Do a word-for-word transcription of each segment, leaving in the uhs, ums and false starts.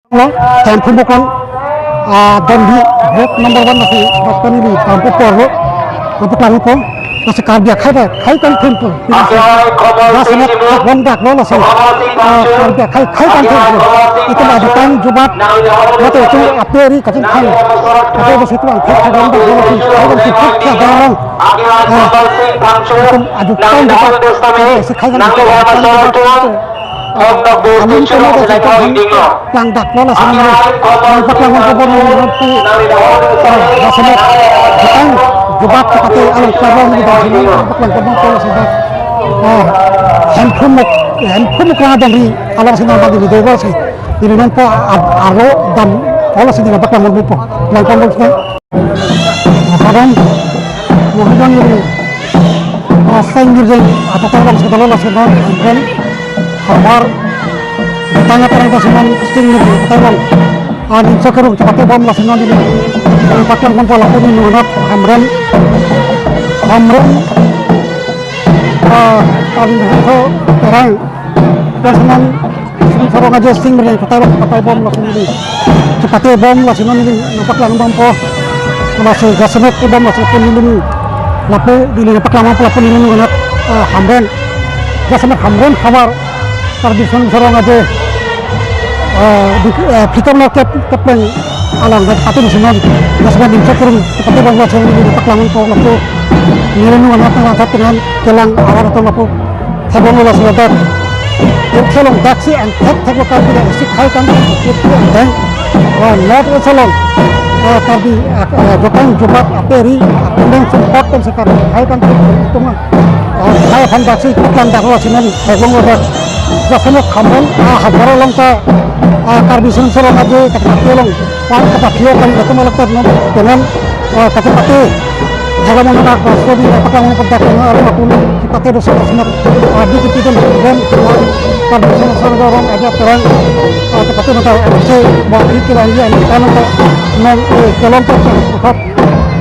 Lo, Hemphu Mukran, ah, Dondi, group number one lasi, Bapani Li, Bampo Porlo, Bampo Klangpo, lasi Karbi akhai bai, khai kan thempo. Lasi na, Bondak lo lasi, ah, Karbi akhai, khai kan thempo. Itum adu tang jubat, mate itum aperi kachin khang. Ate bos itum ang thek thek Bondak lo lasi, khai kan thempo, khai kan thempo. Ah, itum adu tang jubat, lasi khai kan thempo. Alim tama da jita hang langdak lo lasi nang, nang paklang ko bon nang pu, ah, lasi nang jutang jubat kepate along klabang di bang sini, nang paklang ko bon ko lasi nang, ah, Hemphu Muk, Hemphu Mukran Dondi along si nang bagi video si, ini nang po a-, aro dam, ko lasi nang paklang ko bon po, lang ko bon sini. Kadang, Mohidang ini, ah, Seng Mirjeng, atau tolong si tolong lasi nang, Hamren, Havar, tangga parang ko si nang Seng Mirjeng, tolong. Ah, Nimso Kerung, chepate bom lasi nang ini. Paklang ko bon lapu ni nunat, Hamren, Hamren, ah, Hamren, so, terang. Lasi nang Sorong Aje Seng Mirjeng, chepate bom, chepate bom lasi neli, chepate bom lasi neli nang paklang bompo. Lasi jasemet bom lasi neli lapu neli nang paklang bompo lapu neli nunat, ah, Hamren. Jasemet Hamren Havar Karbi Seng Sorong Aje, ah, di, eh, Phlikep Nor Kep, Kepleng along dan patun sinon. Jasemet Nimso Kerung, chepate bom lasi neli nang paklang bompo lapu neli nunat nang langsat dengan kelang arat atau lapu. Theklong lo lasi ladak. Theklong daksi an thek thek lo Karbi dak isi khai kan thek thek lo deng. Wah, not so long. Ah, Karbi, ah, ah, jutang jubat aperi, ah, pendeng sumpot kan sekarang. Khai kan thek thek itum, ah, khai kan daksi paklang dak lo lasi neli theklong lo dak. Jasemet Hamren, ah, Havar along ta, ah, Karbi Seng Sorong Aje, tak tak long. Pan kepatio kan itum alak tar non, dengan, eh, kachepate. Jaga mana nak, so di apa kamu kerja kena, ada waktu ni, chepate dosa dosa nak, ah, di kita dan, dan, kan dosa dosa orang aja terang, ah, chepate mata, saya, buat di kita lagi, ini kan, non, eh, kelong tak, kan,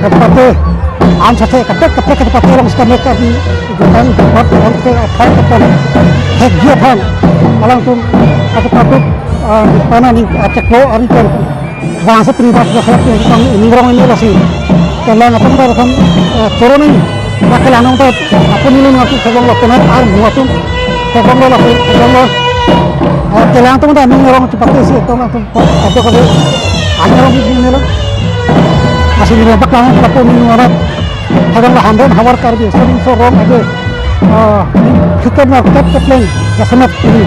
chepate, an sa saya, kepek, kepek, chepate orang sekarang mereka di, itu kan, buat orang saya, apa, apa, hek dia kan, alangtum, atau patut, ah, di mana ni, ah, cek lo, hari kan, Bangso pini dak dak dak tang ini rong ini lasi. Kelang atum dak atum, eh, choro ni. Dak kelang atum dak atum ini nang atum theklong lo kena ar mu atum theklong lo lasi theklong lo. Eh, kelang atum dak ini rong chepate si atum atum apa kali. Ini rong ini lo. Lasi ini bak lang atum ini orang. Theklong lo Hamren Havar Karbi, Seng Sorong Aje, ah, Phlikep Nor Kep Kepleng, jasemet ini.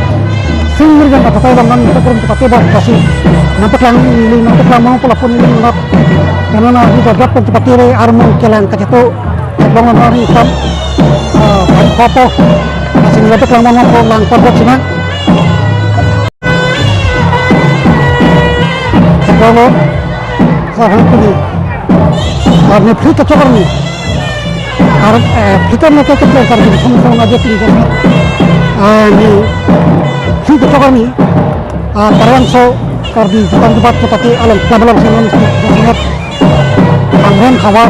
Seng Mirjeng kata tayo bang nang kita kurang kita tebak kasi. Nang paklang ini, nang paklang mau pula pun ini nang. Karena na di dagat pun cepat tiri armu kelang kacetu. Theklong lo nari sam, ah, bang kopo. Kasi nang paklang mau pun lang pabot sini. Theklong lo, sa hang pini. Arni phli kachok arni. Ar, eh, phli kachok arni kachok arni Karbi Seng Sorong Aje pini kachok. Ah, ni phli kachok arni. Ah, Tarwan so Karbi jutang jubat kepate along klabang along sinon sinon. Hamren Havar.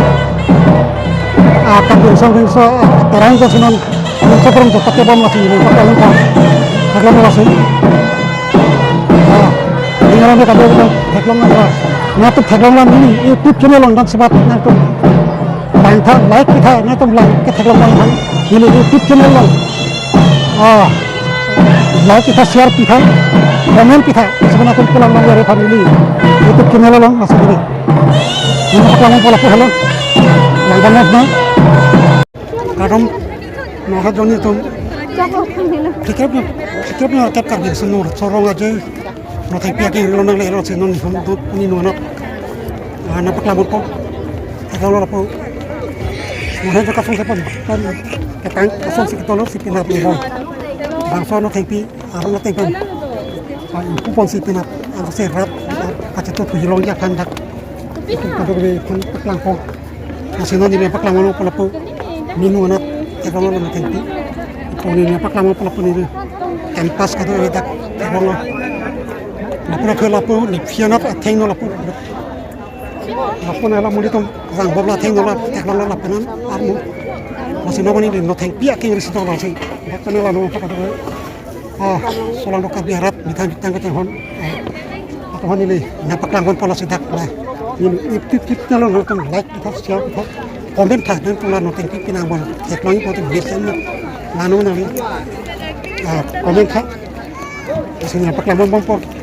Ah, Karbi Seng Sorong so, ah, Tarwan so sinon. Seng Sorong so pate bom lasi, bom pate bom. Theklong lasi. Ah, ini orang dia kata theklong apa? Nang atum theklong lo neli YouTube channel along dan sebat nang atum. Bang tha, like pitha, nang atum like ke theklong bang tha. Neli YouTube channel along. Ah, like pitha, share pitha, comment pitha. Sebenarnya atum pulang along dari family. YouTube channel along masih gini. Ini apa kamu pola pola lo? Yang banyak nih. Kadom, nahajoni atum. Phlikep Nor, Phlikep Nor Kep Karbi Seng Sorong Aje. Nothengpi aking rilo nangle rilo si non hum tu ni nonat. Ah, nang paklang bompo. Theklong lo lapu. Mohidang kasong si pon. Kan, ketang kasong si ketolo si pinat ni bang. Bangso nothengpi, arong nothengpi. Ah, ipu pon si pinat. Arong si rat, kacetu pu hilong ya kan dak. Itu kadok be pun paklang po. Lasi non neli paklang bompo lapu. Neli nunat, theklong lo nothengpi. Ipo neli paklang bompo lapu neli. Time pass kado dak theklong lo. Lapu lapu lapu neli phianat atheng lo lapu. Lapu na la muli atum rang bom la atheng lo la theklong lo lapu non armu. Lasi non neli nothengpi aking risi to lasi. Dak kana la no pakado. Ah, solang dokar biarat, mithan bitang kacang hon. Eh, Tohon ili nangpaklang ponpo lasi dak la. Ili ip tip tip nalo nangtum like tha, share tha, comment tha, nangtum la nangtum pi pi nang bon. Theklong ipo tu biasa na. Lano nang. Ah, comment tha. Lasi nangpaklang ponpo.